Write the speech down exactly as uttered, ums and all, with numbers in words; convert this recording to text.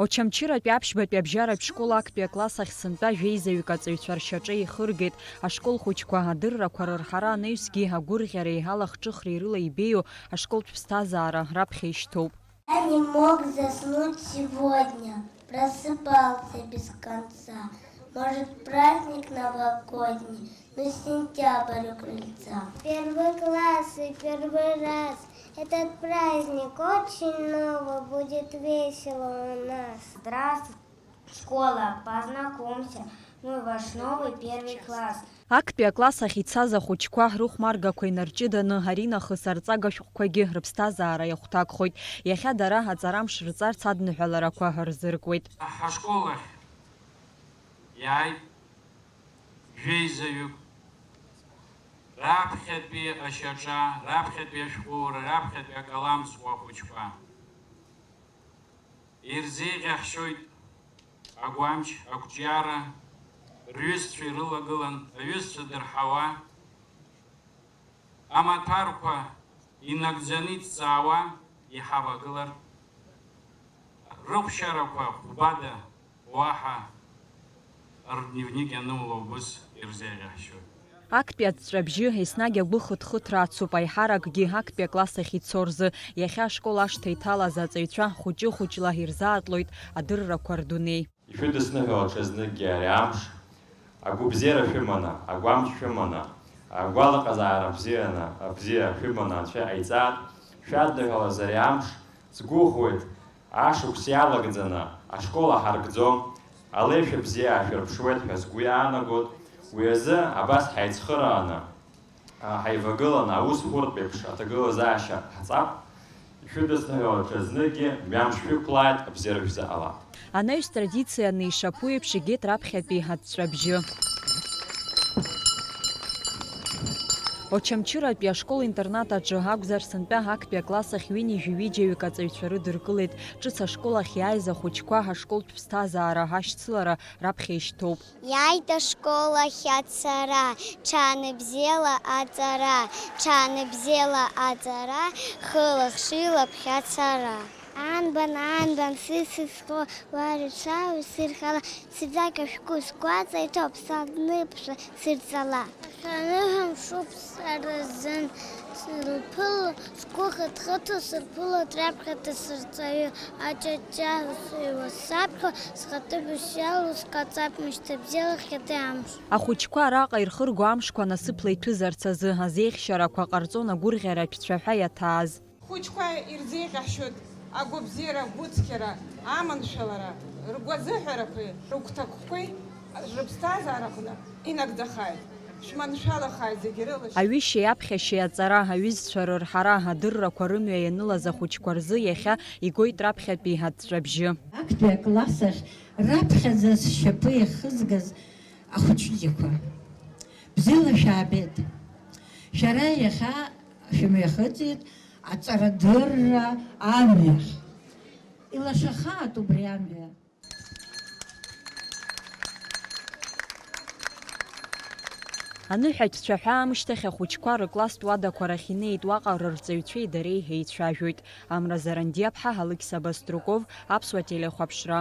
Очамчыратәи аԥшьбатәи абжьаратә школ актәи акласс ахь сынтәа жәеизаҩык аҵаҩцәа ршьаҿа еихыргеит. Ашкол хәыҷқәа адыррақәа рырҳара анаҩсгьы агәырӷьареи алахҿыхреи рыла ибеиоу ашколтә ԥсҭазаара раԥхьа ишьҭоуп. Я не мог заснуть сегодня, просыпался без конца. Может, праздник новогодний, но сентябрь у крыльца. Первый класс и первый раз. Этот праздник очень новый, будет весело у нас. Здравствуй, школа, познакомься, мы ваш новый первый класс. Актәи акласс ахь ицаз ахәыҷқәа рыхәмаргақәа инарҷыданы, аринахыс арҵага шәҟәқәагьы рыԥсҭазаара иахәҭакхоит. Иахьа дара аҵарамш рҵарц адныҳәаларақәа рзыркуеит. Ҳашкол ахь иааит жәеизаҩык, раԥхьатәи ашьаҿа, раԥхьатәи ашәҟәыура, раԥхьатәи акалам зку ахәыҷқәа. Ирзеиӷьаҳшьоит агәамч, ақәҿиара, рҩызцәа ирылагылан, аҩызцәа дырҳауа, амаҭәарқәа инагӡаны иҭҵаауа иҳавагылар, рыхәшьарақәа хәбада уаҳа рдневник ианумло убыс ирзеиӷьаҳшьоит. Актәи аҵәҵәабжьы еснагь агәы хыҭхыҭра ацуп, аиҳаракгьы актәи акласс ахь ицо рзы. Иахьа ашкол ашҭа иҭалаз аҵаҩцәа хәыҷы-хәыҷла ирзаатлоит адыррақәа рдунеи. Ишәыдысныҳәалап ҽазныкгьы ари амш, агәыбзиара шәыманы, агәамч шәыманы, агәалаҟазаара бзианы, бзиа шәыманы Анцәа иҟаиҵааит, шәадныҳәалаз ари амш, сгәыӷуеит, ашықәс иалагӡаны ашкол аҳаркӡом, алеишәа бзиа аашәырԥшуеит ҳәа сгәы иаанагоит, уи азы абас ҳаицхырааны, ҳаивагыланы аус хәыртә еиԥш аҭагылазаашьа ҳҵап, ишәыдысныҳәалап ҽазныкгьы, мҩамш шәықәлааит, абзиара шәзыҟалап. Анаҩс традицианы ишаԥу еиԥш игеит раԥхьатәи аҵәҵәабжьы. Очамчыратәи ашкол-интернат аҿы акәзар, сынтәа актәи акласс ахь ҩынҩажәи ҩыџьаҩык аҵаҩцәа рыдыркылеит. Ҿыц ашкол ахь иааиз ахәыҷқәа ашколтә ԥсҭазаара ашьцылара раԥхьа ишьҭоуп. Иааит ашкол ахь ацара, ҽаанбзиала аҵара, ҽаанбзиала аҵара, хыла-хшыҩла ԥхьацара. Анбан, анбан, сыҩ сызхо, уа рацәа усырхала, сыӡак ашәҟәы сгәаҵа иҭоуп, саныԥшәа сырҵала. Ханырҳәа мшуп сара сзын, сырԥыло, сгәы хыҭхыҭуа, сырԥылоит раԥхьаӡа сырҵаҩы, аҷаҷа сыҩуа саԥхьо, схатәы бызшәала ускаҵап, мышьҭабзиала хьатәы амш. Ахәыҷқәа араҟа ирхырго амшқәа насыԥла иҭәызарц азы азеиӷьшьарақәа ҟарҵон агәырӷьаратә цәаҳәа иаҭааз. Хәыҷқәа ирзеиӷьаҳшьоит агәабзиара, агәыцқьара, аманшәалара, ргәазыҳәарақәеи рыгәҭакқәеи рыԥсҭазаараҟны инагӡахааит, шәманшәалахааит зегьы рыла. Аҩышьеи аԥхьашьеи аҵара, аҩызцәа рырҳара, адыррақәа рымҩа ианылаз ахәыҷқәа рзы иахьа игоит раԥхьатәи аҵәҵәабжьы. Актәи акласс ахь раԥхьаӡа сшьапы иахызгаз ахәыҷқәа, бзиала шәаабеит. Шәара иахьа шәымҩахыҵит аҵарадырра амҩахь. Илашахааит убри амҩа. Аныҳәатә цәаҳәа аамышьҭахь ахәыҷқәа рыкласстә уадақәа рахь инеит, уаҟа рырҵаҩцәеи дареи еицәажәоит. Амра Зарандиаԥҳа, Алықьса Баструков, Аԥсуа телехәаԥшра.